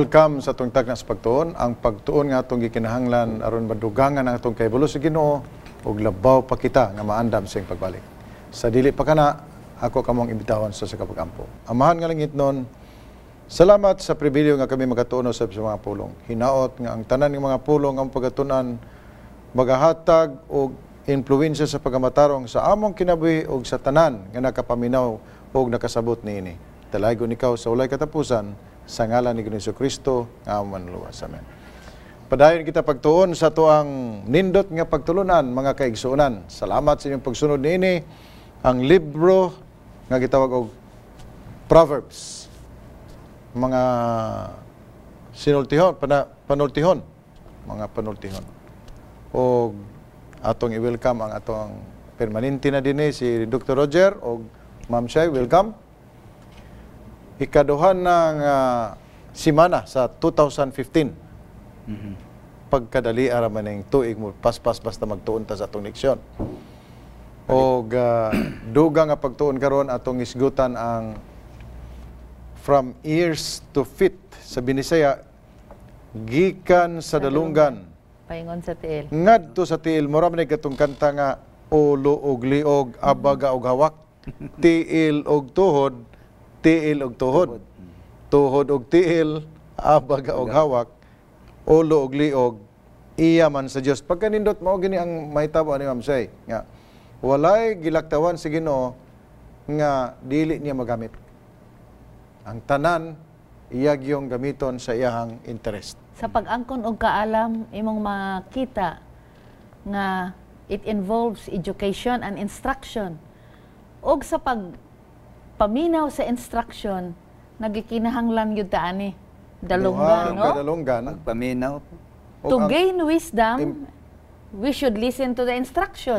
Welcome sa atong tagna sa pagtuon, ang pagtuon nga atong gikinahanglan aron madugangan ang atong kahibalo sa Ginoo ug labaw pa kita nga maandam sa iyang pagbalik. Sa dili pa kana, ako kamong imbitahon sa kapagampo. Amahan nga langitnon, salamat sa pribilyo nga kami makatuon sa mga pulong. Hinaot nga ang tanan nga mga pulong ang pagatunan magahatag og impluwensya sa pagamatarong sa among kinabuhi ug sa tanan nga nakapaminaw ug nakasabot niini. Dalaygon ikaw sa walay katapusan sa ngalan ni Ginoong Kristo nga among Manluluwas. Amen. Padayon kita pagtuon sa atoang nindot nga pagtulunan, mga kaigsuonan. Salamat sa inyong pagsunod niini, ang libro nga gitawag og Proverbs. Mga sinultihon, panultihon, mga panultihon. Og atong i-welcome ang atong permanente na dinhi, si Dr. Roger og Ma'am Shai, welcome. Ikaduhan ng simana sa 2015. Pagkadali ara man ning tuig mo paspas basta magtuon ta sa atong leksyon. Og dugang nga pagtuon karon, atong isgutan ang "From Ears to Feet", sa Binisaya, "Gikan sa Dalunggan paingon sa Tiil." Ngadto sa tiil. Mura man ni katong kanta nga "Ulo og liog, abaga og hawak, tiil og tuhod, tiil og tuhod, tuhod og tiil, abaga og hawak, ulo og liog, iya man sa Dios." Pagkanindot, mao gini ang mahitabo ani, Ma'am Shay, nga walay gilaktawan si Ginoo nga dili niya magamit. Ang tanan iya gyung gamiton sa iyahang interest. Sa pag-angkon og kaalam, imong makita nga it involves education and instruction. Og sa pagpaminaw sa instruction, nagikinahanglan gyud ta ani dalunggan, Duha no? ka dalunggan. Pagpaminaw. Ug To gain wisdom, we should listen to the instruction.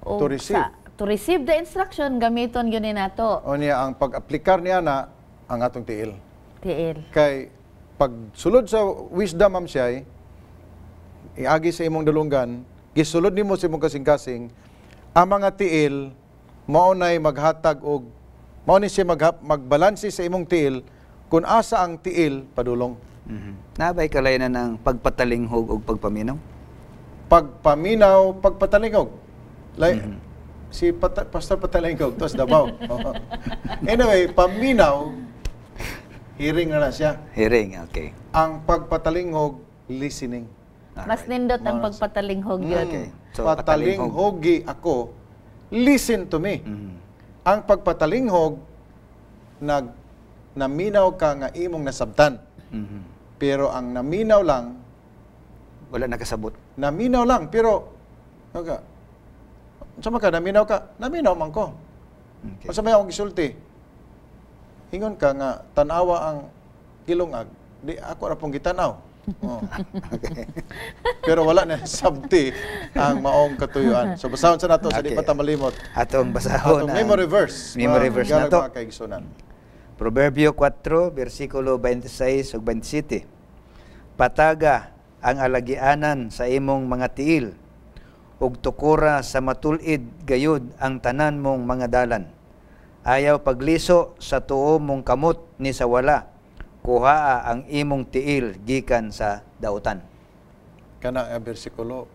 Og To receive. To receive the instruction, gamiton gyud ni nato. O niya, ang pag-aplikar niya na ang atong tiil. Tiil. Kay pag sulod sa wisdom, ma'am siyay, iagi sa imong dalunggan, gisulod nimo sa imong kasing-kasing, ang mga tiil mao nay maghatag og mao ni siya magbalanse sa imong tiil kung asa ang tiil padulong. Naa bay kalainan ng pagpatalinghog og pagpaminaw? Pagpaminaw, pagpatalingog. Like, si Pastor Patalingog, tos Davao. Anyway, paminaw, hearing na na siya. Hearing, okay. Ang pagpatalingog, listening. Mas nindot ang pagpatalinghog yun. Okay. So, "Patalinghogi ako, listen to me." Ang pagpatalinghog, naminaw ka nga imong nasabtan. Pero ang naminaw lang, Wala nakasabot. Naminaw lang, pero, nga, sa ka, naminaw ka, naminaw man ko. Unsa may akong gisulti? Ingon ka nga, "Tanawa ang gilungag," di ako ra pong gitanaw. Oh. Pero wala na sabti ang maong katuyuan. So basahon sa nato sa di pa ta malimot. Atong basahon Atong ang memory verse. Memory Mga verse galang nato. mga kaigsunan. Proverbio 4, versikulo 26 ug 27. "Pataga ang alagianan sa imong mga tiil ug tukura sa matul-id gayud ang tanan mong mga dalan. Ayaw pagliso sa tuo mong kamot ni sa wala. Kuhaa ang imong tiil gikan sa dautan." Kana nga bersikulo,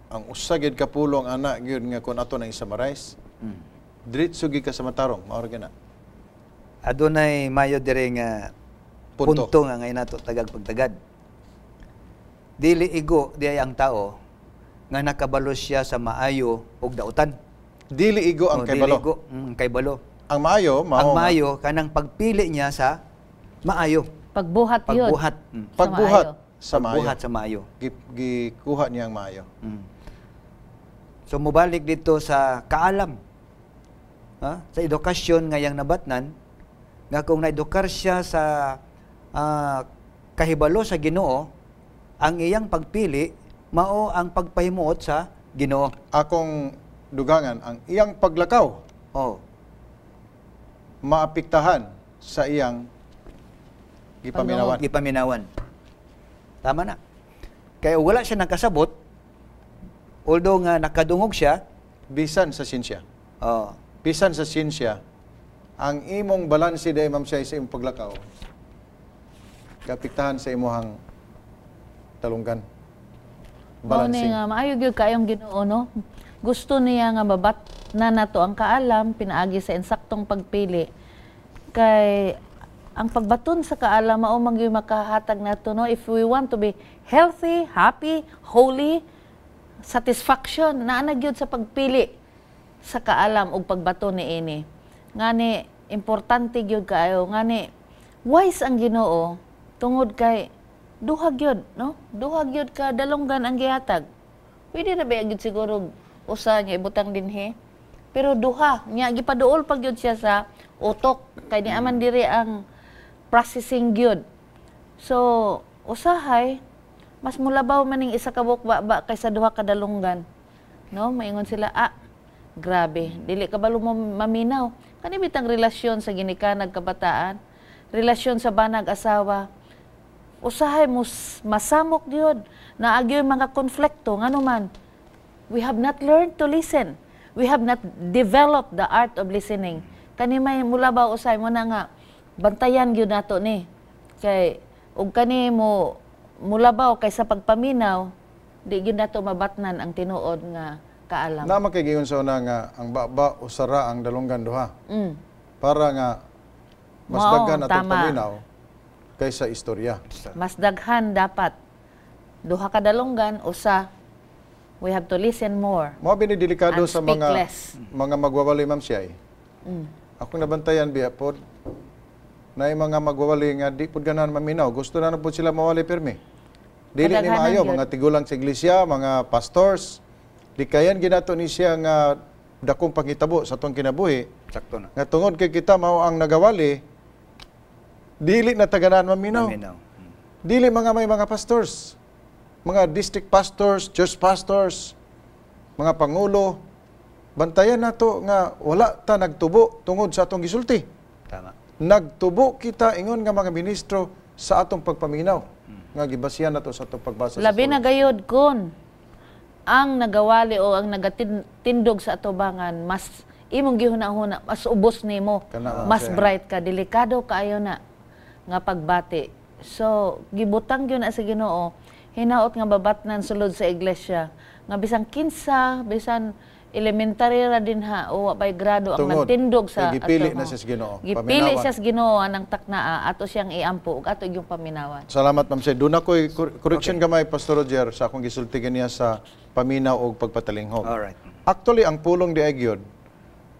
ang usa gid ka pulong ana gyud nga kung ato nang i-summarize, diretso gid ka sa matarong, mao ra gyud na. Adunay mayo dire nga Punto. Punto nga ngayon nato tagag pagtagad. Dili igo di ay ang tao nga nakabalo siya sa maayo ug dautan. Dili igo ang O, dili kaybalo. igo, ang kaybalo. Ang maayo, mao Ang nga- maayo kanang pagpili niya sa maayo. Pagbuhat yun. Pagbuhat. Sa Pagbuhat maayo. Sa maayo. Pagbuhat sa maayo. Gikuha niya ang maayo. So mubalik dito sa kaalam. Ha? Sa edukasyon nga iyang nabatnan nga kung naedukar siya sa kahibalo sa Ginoo, ang iyang pagpili mao ang pagpahimuot sa Ginoo. Akong dugangan, ang iyang paglakaw maapektahan sa iyang gipaminawan. Gipaminawan. Tama na. Kaya wala siya nakasabot, although nga nakadungog siya, Bisan sa siyensya. Bisan sa siyensya, ang imong balanse day, ma'am siya, sa imong paglakaw, Kaapektahan sa imuhang talunggan. Mao ni Balancing. Nga maayo gyud kayong Ginoo, no. Gusto niya nga mabat na nato ang kaalam pinaagi sa insaktong pagpili. Kay ang pagbaton sa kaalam mao man gyud makahatag nato, no, if we want to be healthy, happy, holy, satisfaction naa na gyud sa pagpili sa kaalam ug pagbaton niini. Ngani importante gyud kaayo, ngani wise ang Ginoo tungod kay duha gyud, no? Duha gyud ka dalunggan ang gihatag. Pwede na ba gyud siguro usa niya ibutang dinhi? Pero duha nya gipaduol pa gyud siya sa utok kay ni aman diri ang processing gyud. So usahay mas mulabaw maning isa ka buok ba kaysa duha ka dalunggan. No, maingon sila, "Ah, grabe, dili ka balo mo maminaw." Kani bitang relasyon sa ginikanag kabataan, relasyon sa banag asawa. Usahay mo masamok gyud, naagyoy mga konflikto ngano man we have not learned to listen. We have not developed the art of listening. Kani may mulabaw usahay mo na nga bantayan gyud nato ni. Kay ug kani mo mulabaw kaysa pagpaminaw, di gyud nato mabatnan ang tinuod nga kaalam. Na makigiyon sa una nga ang baba usara ang dalunggan duha. Para nga mas Mao, daghan atong tama. Paminaw kaysa istorya. Mas daghan dapat. Duha ka dalunggan, usa we have to listen more. Mao bini delikado And sa speak mga less. Mga magwawali, Ma'am Siyay. Akong nabantayan biya pod na yung mga magwawali nga di pod ganahan maminaw. Gusto na na pod sila mawali pirmi. Dili ni Kadaghanan maayo gyud. Mga tigulang sa iglesia, mga pastors, di kayan ginato ni siya nga dakong panghitabo sa atong kinabuhi Sakto na. nga tungod kay kita mao ang nagawali, dili na ta ganahan maminaw. Maminaw. Dili mga may mga pastors, mga district pastors, church pastors, mga pangulo, bantayan nato nga wala ta nagtubo tungod sa atong gisulti. Tama. Nagtubo kita ingon nga mga ministro sa atong pagpaminaw nga gibasihan nato sa atong pagbasa sa Labi na pulong. gayod kun ang nagawali o ang nagatindog sa atubangan mas imong gihuna-huna mas ubos nimo, Kana, mas sir. Bright ka, delikado kaayo na nga pagbati. So gibutang gyud na sa Ginoo hinaot nga babatnan sulod sa iglesia nga bisan kinsa, bisan elementary ra din ha o wa pay grado ang Tungod, nagtindog sa kay gipili atong- na siya sa Ginoo, Gipili paminawan. siya sa Ginoo anang taknaa ato siyang iampo ug ato yung paminawan. Salamat, Ma'am Shay. Doon ako'y correction gamay, Pastor Roger, sa akong gisulti ganiya sa paminaw og pagpatalinghog. Alright. Actually, ang pulong di ay gyud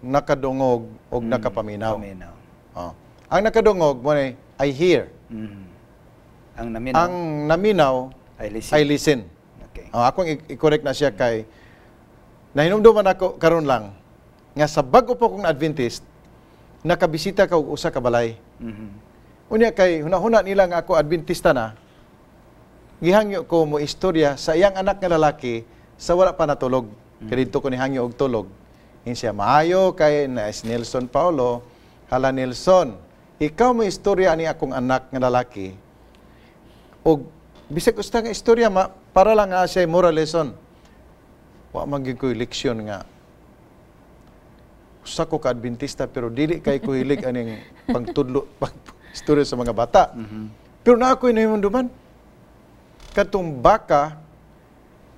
nakadungog og nakapaminaw. Paminaw. Oh. Ang nakadungog mo ni I hear. Ang naminaw Ang naminaw ay listen. I listen. Okay. Oh, akong i-correct na siya kay nahinumduman ako karon lang nga sa bag-o pa kong Adventist, nakabisita ka og usa ka balay. Unya kay hunahuna nila nga ako Adventista na, gihangyo ko mo istorya sa iyang anak nga lalaki sa wala pa natulog. Kay didto ko nihangyo og tulog. Ingon siya, "Maayo kay na si Nelson Paulo, hala Nelson, ikaw mo istorya ani akong anak nga lalaki." Og bisag usta nga istorya ma, para lang nga siya moral lesson. Wa man gyud ko'y leksyon nga usa ko ka Adventista pero dili kay ko hilig aning pangtudlo pag istorya sa mga bata. Pero naa ko'y nahimunduman. Katong baka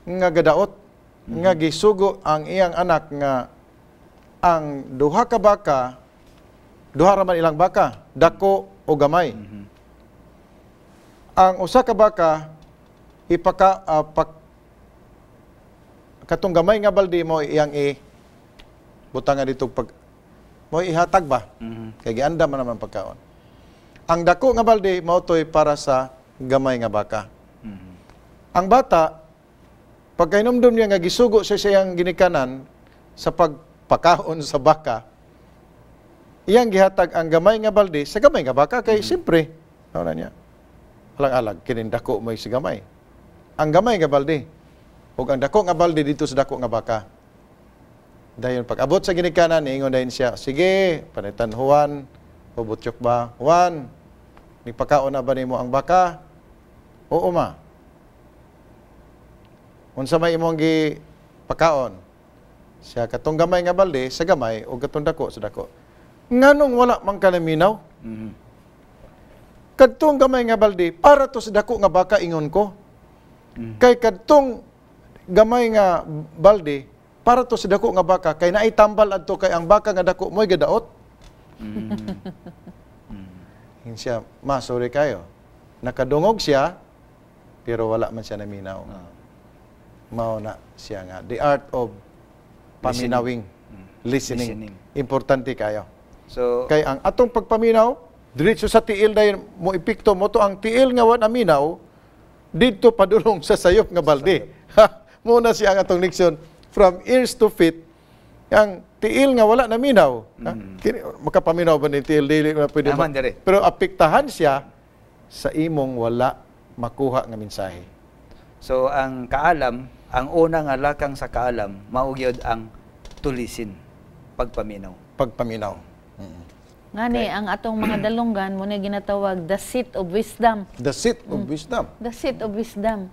nga gadaot nga gisugo ang iyang anak nga ang duha ka baka, duha ra man ilang baka, dako o gamay. Ang usa ka baka ipaka pak, katong gamay nga balde mo iyang i butangan dito pag mo ihatag ba kay gianda man naman pagkaon. Ang dako nga balde mao toy para sa gamay nga baka. Ang bata, pagkahinumdum niya nga gisugo siya sa iyang ginikanan sa pagpakaon sa baka, iyang gihatag ang gamay nga balde sa gamay nga baka kay siyempre na niya alang-alag kining dako mo si gamay. Ang gamay nga balde ug ang dako nga balde dito sa dako nga baka. Dayon pag abot sa ginikanan, niingon dayon siya, "Sige, panitan Juan, o butyok ba? Juan, nipakaon na ba nimo ang baka?" "Oo, ma." "Unsa may imong gi pakaon?" Siya, "Katong gamay nga balde sa gamay ug katong dako sa dako." "Nganong wala man ka naminaw?" Kadtong gamay nga balde para to sa dako nga baka, ingon ko. Kay kadtong gamay nga balde para to sa dako nga baka kay naay tambal adto, kay ang baka nga dako mo'y gadaot. Ingon siya, "Ma, sorry kayo." Nakadungog siya, pero wala man siya naminaw. Mao na siya nga the art of paminawing, listening. Listening. Importante kayo. So, Kay ang atong pagpaminaw, diretso sa tiil dayon mo epekto mo to. Ang tiil nga wa naminaw didto padulong sa sayop nga balde. Mao na siya ang atong leksyon from ears to feet. Ang tiil nga wala naminaw. Ha? Kini, makapaminaw ba ni tiil? Dili na pwede. Aman dire. Pero apektahan siya sa imong wala makuha nga mensahe. So ang kaalam, ang una nga lakang sa kaalam, mao gyud ang to listen, pagpaminaw. Pagpaminaw. Ngani ang atong mga dalunggan mo na ginatawag the seat of wisdom. The seat of wisdom. The seat of wisdom.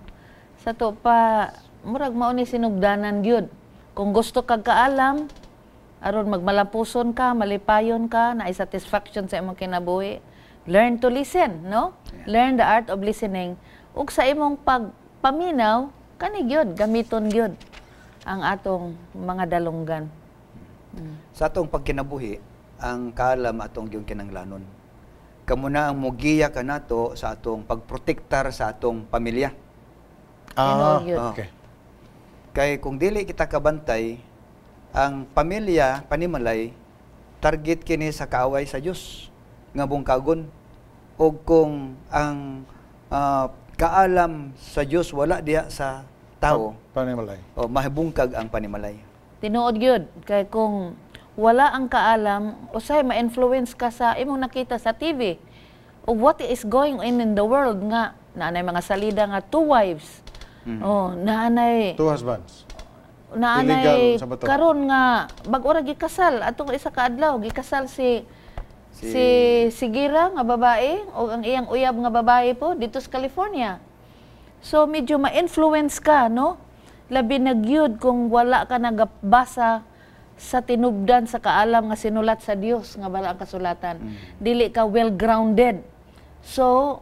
Sa to pa murag mao ni sinugdanan gyud. Kung gusto kag kaalam aron magmalampuson ka, malipayon ka, naay satisfaction sa imong kinabuhi, learn to listen, no? Learn the art of listening. Ug sa imong pagpaminaw, kani gyud gamiton gyud ang atong mga dalunggan. Sa atong pagkinabuhi, ang kaalam atong gyud kinanglanon. Kamo na ang mugiya kanato sa atong pagprotektar sa atong pamilya. Ah, Tinuod yun. Okay. Kay kung dili kita kabantay, ang pamilya, panimalay, target kini sa kaaway sa Dios nga bungkagon. O kung ang kaalam sa Dios wala diha sa tao, Panimalay. O mahibungkag ang panimalay. Tinuod gyud kay kung wala ang kaalam, usay ma-influence ka sa imong nakita sa TV o what is going in the world nga naanay mga salida nga two wives. Oh, naanay Two husbands. Naanay Illegal sa bato. Karon nga bag-o ra gikasal atong isa ka adlaw, gikasal si si Gira nga babae o ang iyang uyab nga babae po dito sa California. So medyo ma-influence ka, no? Labi na gyud kung wala ka nagabasa sa tinubdan sa kaalam nga sinulat sa Dios nga balaang kasulatan. Dili ka well grounded. So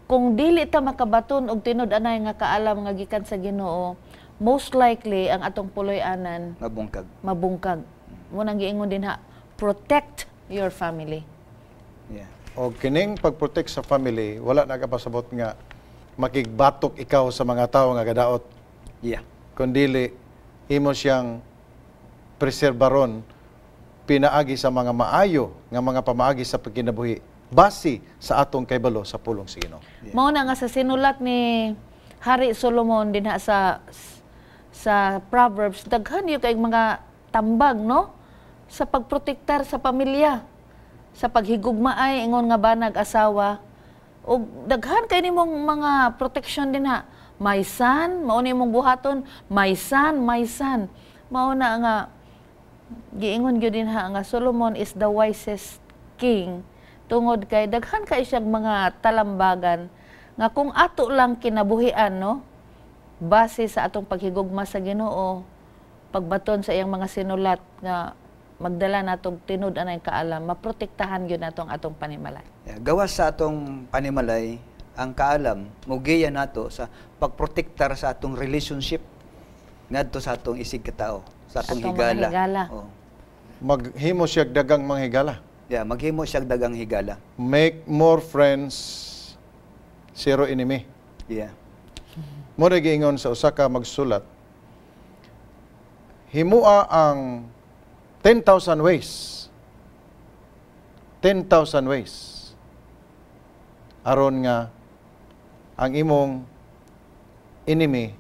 kung dili ta makabaton og tinud-anay nga kaalam nga gikan sa Ginoo, most likely ang atong puloy-anan Mabungkag. Mabungkag. Mao nang giingon din ha, protect your family. O kining pag-protect sa family, wala nagapasabot nga makigbatok ikaw sa mga tao nga gadaot. Kundili imo siyang preserbaron pinaagi sa mga maayo nga mga pamaagi sa pagkinabuhi base sa atong kaybalo sa pulong sa Ginoo. Mao na nga sa sinulat ni Hari Solomon dinha sa Proverbs, daghan gyud kay mga tambag, no, sa pagprotektar sa pamilya, sa paghigugmaay ingon nga banag asawa, ug daghan kay nimong mga protection dinha. My son, mao ni imong buhaton, my son, my son. Mao na nga giingon gyud dinha nga Solomon is the wisest king tungod kay daghan kay siyang mga talambagan nga kung ato lang kinabuhian, no, base sa atong paghigugma sa Ginoo, pagbaton sa iyang mga sinulat nga magdala natong tinud-anay kaalam, maprotektahan gyud nato ang atong panimalay. Yeah. Gawas sa atong panimalay, ang kaalam mugiya nato sa pagprotektar sa atong relationship ngadto sa atong isig katao, sa atong Atong mga higala. higala. Oh. Maghimo siya dagang mga higala. Yeah, maghimo siya dagang higala. Make more friends, zero enemy. Mao giingon sa usa ka magsulat, himua ang 10,000 ways. 10,000 ways. Aron nga ang imong enemy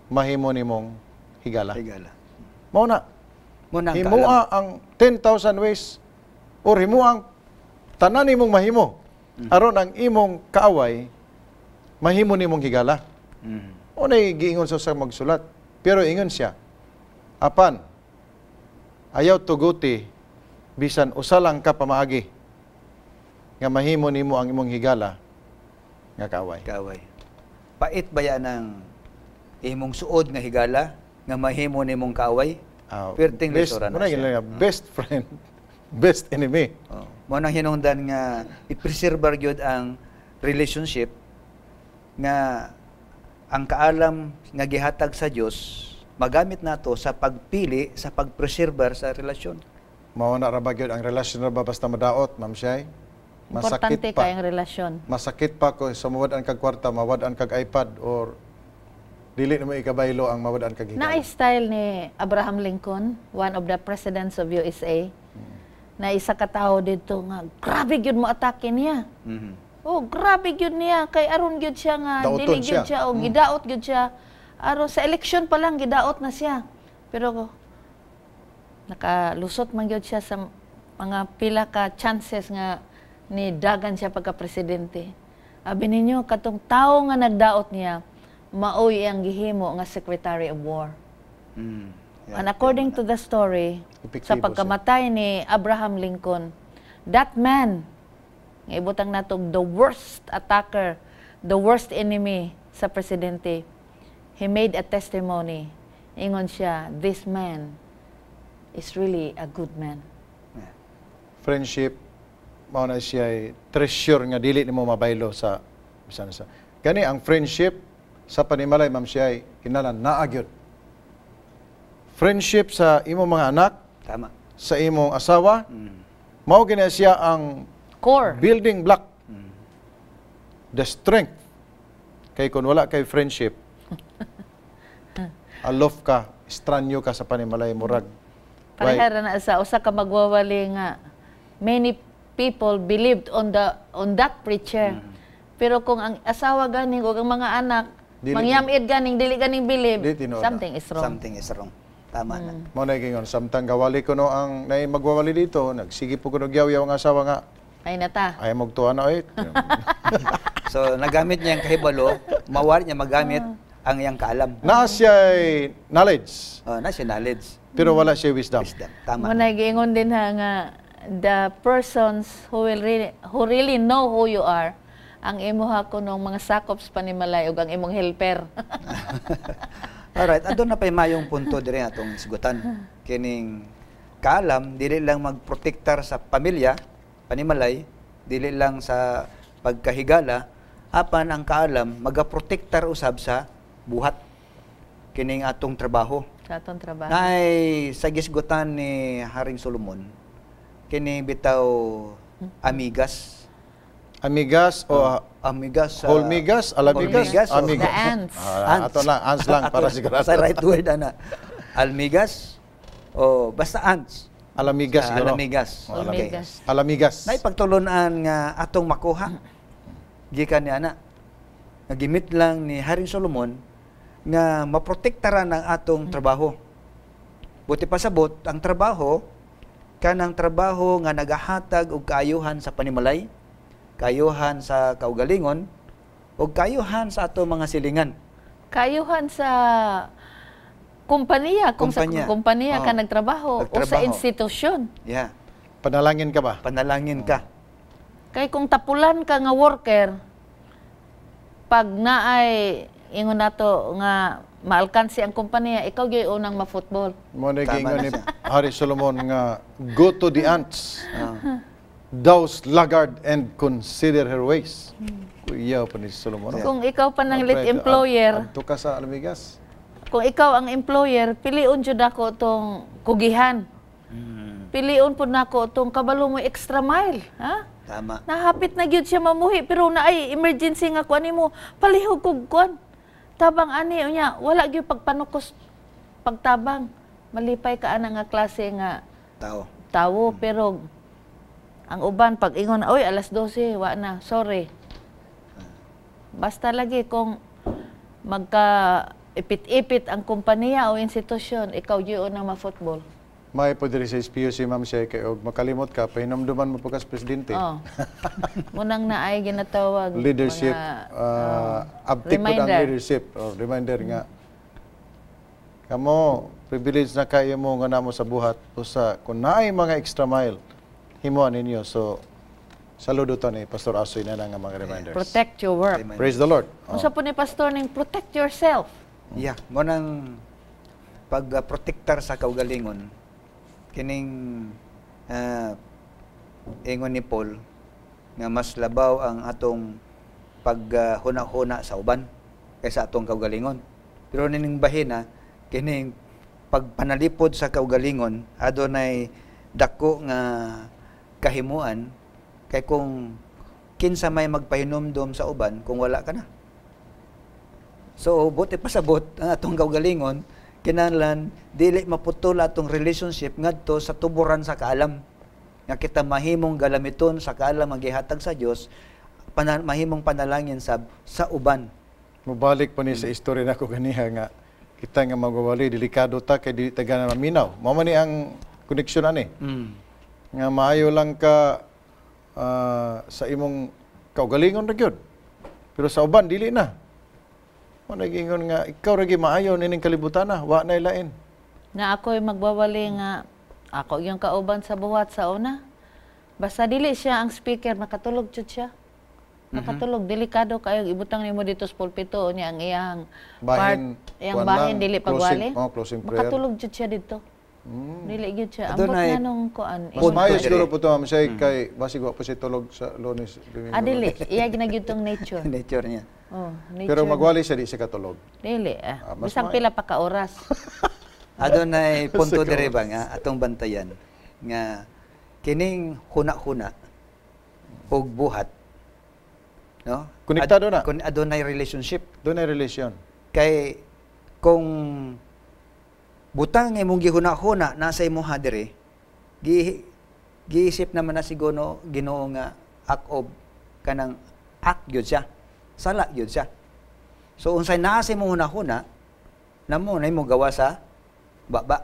mahimo nimong higala. Higala. Mao na. Mao na ang Himua ang 10,000 ways or himua ang tanan nimong mahimo aron ang imong kaaway mahimo nimong higala. Unay giingon sa usang magsulat. Pero ingon siya, apan ayaw tuguti bisan usa lang ka pamaagi nga mahimo nimo ang imong higala nga kaaway. Kaaway. Pait ba yan ang imong suod nga higala nga mahimo nimong kaaway? Ah, Perting best, lisura na muna siya. yun lang, best friend, best enemy. Oh. Mao nang hinungdan nga i-preserve gyud ang relationship nga ang kaalam nga gihatag sa Dios magamit nato sa pagpili, sa pagpreserbar sa relasyon. Mao na ra ba gyud ang relasyon ra ba basta madaot, Ma'am Shai? Masakit Importante pa. Kay ang relasyon. Masakit pa ko sa mawad-an kag kwarta, mawad-an kag iPad or dili na mo ikabaylo ang mawad-an kag higala. Na style ni Abraham Lincoln, one of the presidents of USA, na isa ka tawo dito nga grabe gyud mo atake niya. Oh, grabe gyud niya kay aron gyud siya nga Daoton dili gyud siya. Siya o gidaot gyud siya. Aron sa election pa lang gidaot na siya. Pero nakalusot man gyud siya sa mga pila ka chances nga ni dagan siya pagka presidente. Abi ninyo, katong tawo nga nagdaot niya maoy ang gihimo nga Secretary of War. And according to the story, Epektibo sa siya. Pagkamatay ni Abraham Lincoln, that man, nga ibutang nato the worst attacker, the worst enemy sa presidente, he made a testimony. Ingon siya, "This man is really a good man." Friendship mao na siya ay treasure nga dili nimo mabaylo sa bisan sa. Gani ang friendship sa panimalay, Ma'am Shai, kinahanglan naa gyud. Friendship sa imong mga anak, sa imong asawa, mao gina siya ang Core. Building block. The strength. Kay kung wala kay friendship, aloof ka, estranyo ka sa panimalay, murag. Pareha ra na sa usa ka magwawali nga many people believed on that preacher. Pero kung ang asawa ganing o ang mga anak Dili mangyamid ganing dili ganing believe, Dili tinuod. Something is wrong. Something is wrong. Tama na. Mao na gingon, samtang gawali ko no ang nay magwawali dito, nagsige po ko nagyaw-yaw ang asawa nga Ay na ta. Ay magtuwa na oy. So nagamit niya ang kahibalo, mawari niya magamit ang iyang kaalam. Naa siya knowledge, Oh, na siya knowledge. Pero wala siya wisdom. Wisdom. Tama. Mao na giingon din ha nga the persons who really know who you are ang imuha kunong mga sakop sa panimalay ug ang imong helper. Alright, adto na pay mayong punto diri atong isgutan. Kining kaalam dili lang magprotektar sa pamilya, panimalay, dili lang sa pagkahigala, apan ang kaalam magaprotektar usab sa buhat kining atong trabaho. Sa atong trabaho. Naay sa gisgutan ni Haring Solomon kini bitaw amigas. Amigas o Amigas sa Holmigas, alamigas, Holmigas, o- amigas. The ants. Ah, ato lang, ants lang para Ato sigurado. sa right word ana. Almigas o basta ants. Alamigas Ah, siguro. alamigas. Oh, Alamigas. Alamigas. Naipagtulunan nga atong makuha gikan ni ana. Nga gimit lang ni Haring Solomon nga maprotektaran ang atong trabaho. Buti pasabot ang trabaho kanang trabaho nga nagahatag og kaayuhan sa panimalay, kaayuhan sa kaugalingon, ug kaayuhan sa atong mga silingan. Kayuhan sa kumpanya, kung Kumpanya. sa kumpanya ka Oo. nagtrabaho, o sa Nagtrabaho. institusyon. Yeah, Panalangin ka ba? Panalangin ka. Kay kung tapulan ka nga worker, pag naay ingon nato nga maalkansi ang kumpanya, ikaw gyud unang ma-football. Mao na Tama giingon na ni siya. Hari Solomon nga, "Go to the ants. Thou sluggard, and consider her ways." Kuya pa ni Solomon. Kung ikaw pa nang lit employer, Adto ka sa alamigas. Kung ikaw ang employer, piliun jud ako tong kugihan. Piliun pud nako tong kabalo mo extra mile, ha? Tama. Nahapit na gyud siya mamuhi pero naay emergency nga kuan nimo, palihog kog kuan. Tabang ani unya, wala gyud pagpanukos pagtabang. Malipay ka ana nga klase nga Tao. Tawo, pero ang uban pag ingon, "Oy, alas 12, wa na, sorry." Basta lagi kung magka ipit-ipit ang kompanya o institusyon, ikaw gyud unang ma-football. May po diri sa SPUC, Ma'am siya, kay og makalimot ka, pahinumduman mo po kas presidente. Oh. Munang naay ginatawag Leadership, mga, abtik po ang reminder. Leadership or reminder nga kamo privilege na kayo mo nga namo sa buhat usa kung naay mga extra mile himuan ninyo. So saludo to ni Pastor Asoy na nga mga reminders. Protect your work. Reminder. Praise the Lord. Oh. Unsa po ni Pastor ning protect yourself? Yeah, mo nang pag-protektar sa kaugalingon kining ingon ni Paul nga mas labaw ang atong paghuna-huna sa uban kaysa atong kaugalingon. Pero nining bahina, kining pagpanalipod sa kaugalingon, adunay dako nga kahimuan kay kung kinsa may magpahinumdom sa uban kung wala ka na. So, buti pasabot ang atong kaugalingon, kinahanglan dili maputol atong relationship ngadto sa tuboran sa kaalam. Nga kita mahimong galamiton sa kaalam ang gihatag sa Dios, mahimong panalangin sab sa uban. Mubalik pa ni sa istorya nako ganiha nga kita nga magwawali, delikado ta kay dili ta gana maminaw. Mao man ni ang koneksyon ani. Nga maayo lang ka sa imong kaugalingon ra gyud. Pero sa uban, dili na. Mo nagingon nga ikaw ra gyud maayo nining kalibutan na, wa na lain. Na ako'y magwawali nga ako yung kauban sa buhat sa una. Basta dili siya ang speaker, makatulog jud siya. Makatulog, delikado kayo ibutang nimo dito sa pulpito niya ang iyang Bahin, part, iyang kuwan bahin lang, dili closing, pagwali. Oh, closing prayer. Makatulog jud siya dito. Dili gyud siya. Ambot Adunay nga nung kuan. Mas Punto maayo dire. siguro po to, Ma'am Shay, kay basig wa pa siya tulog sa Lunes, Domingo. Ah, dili. Iya gina gyud tong nature. Nature niya. Oh, nature. Pero magwali siya, di siya katulog. Dili ah. Ah, mas Bisag maayo. pila pa ka oras. Adunay punto dire ba nga atong bantayan nga kining huna-huna ug buhat, no? Konektado na. Kun adunay relationship. Dunay relation. Kay kung butang imong gihuna-huna nasa imong diri, giisip naman na siguro Ginoo nga act of kanang act gyud siya, sala gyud siya. So unsay naa sa imong huna-huna namo na imo gawa sa baba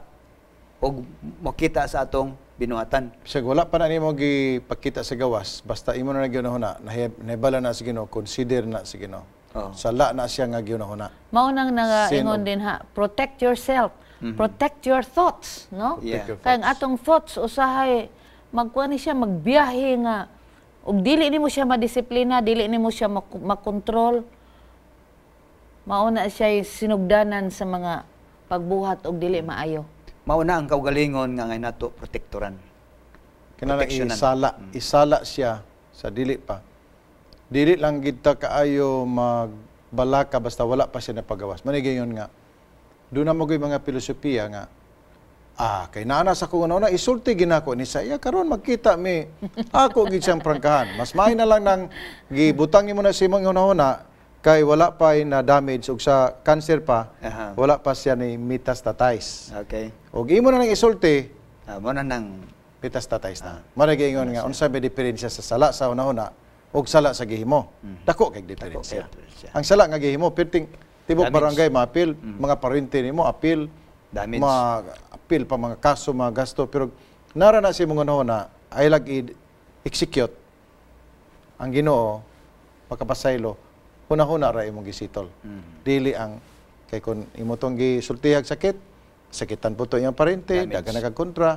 og makita sa atong binuhatan. Bisag wala pa na nimo gipakita sa gawas, basta imo na gihuna-huna, nahibala na sa Ginoo, consider na sa Ginoo. Oo. Sala na siya nga gihuna-huna. Mao nang Sin nagaingon din ha, protect yourself, protect your thoughts, no? Yeah. Protect your Kay ang thoughts. atong thoughts usahay magkuan ni siya, magbiyahe nga ug dili nimo siya madisiplina, dili nimo siya makontrol. Mao na siya sinugdanan sa mga pagbuhat og dili maayo. Mao na ang kaugalingon nga ngay nato protektoran. Kinahanglan Proteksyonan. Isala, isala siya sa dili pa. Dili lang kita kaayo magbalaka basta wala pa siya napagawas. Manigayon nga doon na mo mga filosofiya nga kay naa sa akong una isulti ginako ni sa iya, karon magkita mi, ako gid siyang prangkahan. Mas maayo na lang nang gibutang mo na sa imong hunahuna kay wala pa na damage ug sa cancer pa, wala pa siya ni metastasize. Ug imo na lang isulti, Ah, mo na nang metastasize na. Mao ingon nga unsa may diferensya sa sala sa hunahuna ug sala sa gihimo? Dako kay diferensya. Dako kay diferensya. Ang sala nga gihimo, perting tibok Damage. barangay maapil, mga parente nimo apil, Damage. mga apil pa, mga kaso, mga gasto, pero nara na sa imong hunahuna ay lag i-execute ang Ginoo makapasaylo, hunahuna ra imong gisitol. Dili ang kay kun imo tong gisultihag sakit, sakitan po to iyang parente, Damage. daghan na kag kontra.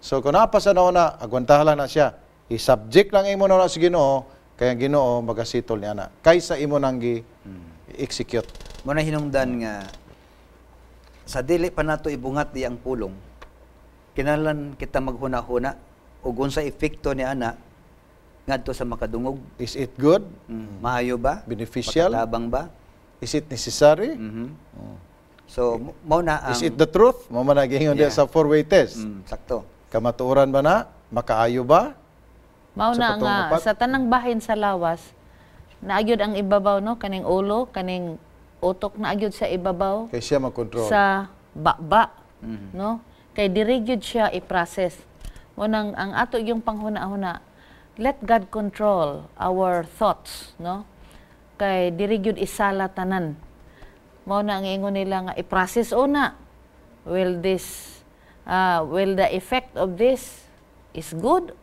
So kung naa pa sa nauna, agwantahan lang na siya. I-subject lang imo na sa Ginoo, kay ang Ginoo magasitol niya na. Kaysa imo nang gi-execute. Mo na hinungdan nga sa dili pa nato ibungat di ang pulong, kinahanglan kita maghuna-huna ug unsa epekto ni ana ngadto sa makadungog. Is it good? Maayo ba? Beneficial? Makatabang ba? Is it necessary? Mhm. So mao na ang Is it the truth? Mao man nagingon diya sa four-way test. Sakto. Kamatuoran ba na? Makaayo ba? Mao Sa na patong nga upat? sa tanang bahin sa lawas, naagyod ang ibabaw, no, kaning ulo, kaning utok, naagyod sa ibabaw Kay siya makontrol. sa baba, no? Kay diri gyud siya i-process. Mo nang ang ato yung panghuna-huna, let God control our thoughts, no? Kay diri gyud isala tanan. Mao na ang ingon nila nga i-process una. Will the effect of this is good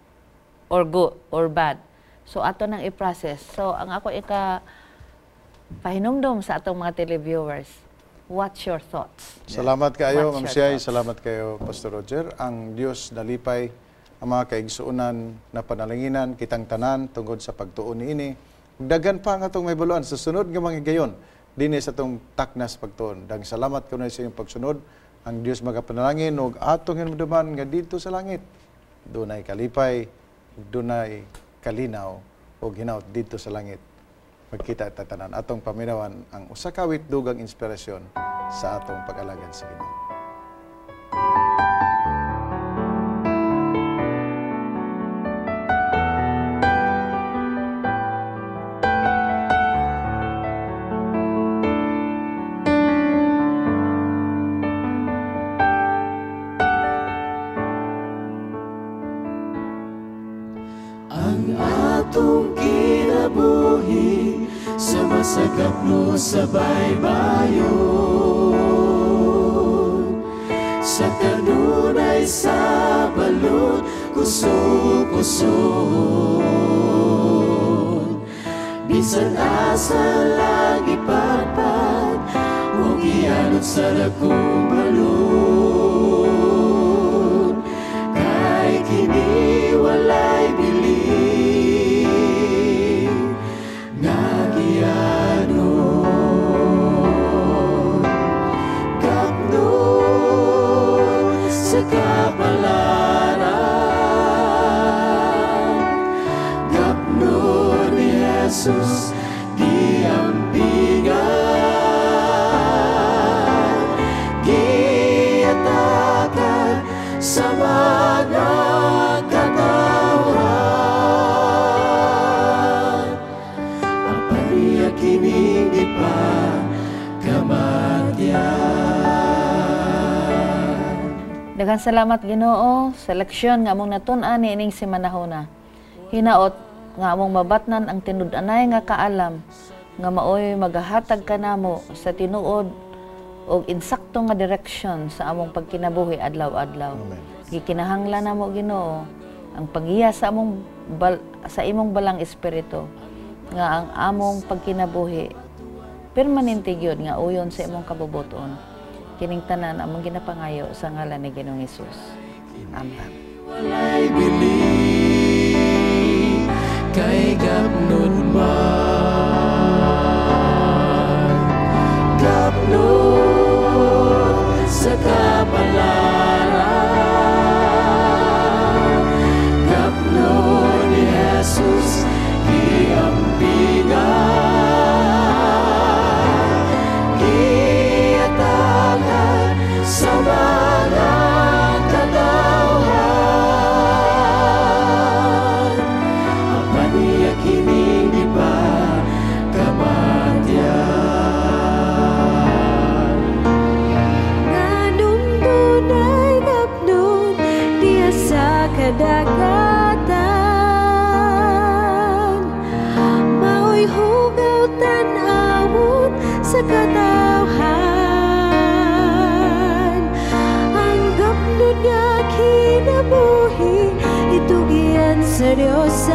or good or bad? So ato nang i-process. So ang ako ika pahinumdom sa atong mga televiewers, watch your thoughts. Salamat kayo, Watch Ma'am your Siay. thoughts. Salamat kayo, Pastor Roger. Ang Dios nalipay ang mga kaigsuonan na panalanginan kitang tanan tungod sa pagtuon niini. Daghan pa ang atong mahibaloan sa sunod nga mga higayon dinhi sa atong Taknas Pagtuon. Dang salamat kuno sa inyong pagsunod. Ang Dios magapanalangin ug atong hinumduman nga didto sa langit dunay kalipay, Ug dunay kalinaw ug hinaut didto sa langit. Magkita ta tanan atong paminawan ang usa ka dugang inspirasyon sa atong pag-alagad sa Ginoo. Ang atong kinabuhi sa masagapno sa baybayon, sa kanunay sa balon, kusog-kusog. Bisan asa lagi patpat, o gianod sa dakong balon, kay kini walay bilin nga gianon. Gapnon sa kapalaran, gapnon ni Jesus giampingan, giatakan sa mga katawhan. Apan niya kining gipakamatyan. Daghang salamat Ginoo sa leksyon nga among natun-an niining simanahona. Hinaot nga among mabatnan ang tinud-anay nga kaalam nga maoy magahatag kanamo sa tinuod og insakto nga direksyon sa among pagkinabuhi adlaw-adlaw. Gikinahanglan namo Ginoo ang paggiya sa among sa imong balang espiritu nga ang among pagkinabuhi permanente gyud nga uyon sa imong kabubuton. Kining tanan among ginapangayo sa ngalan ni Ginoong Hesus. Amen. Walay bilin kay gapnon man, gapnon sa kapalaran, gapnon ni Jesus giampingan, giatakan sa mga katawhan. Apan niya kining gipakamatyan. Nganong dunay gapnon diha sa kadagatan, mao'y hugaw tan-awon sa katawhan. Ang gapnon nga kinabuhi itugian sa Dios.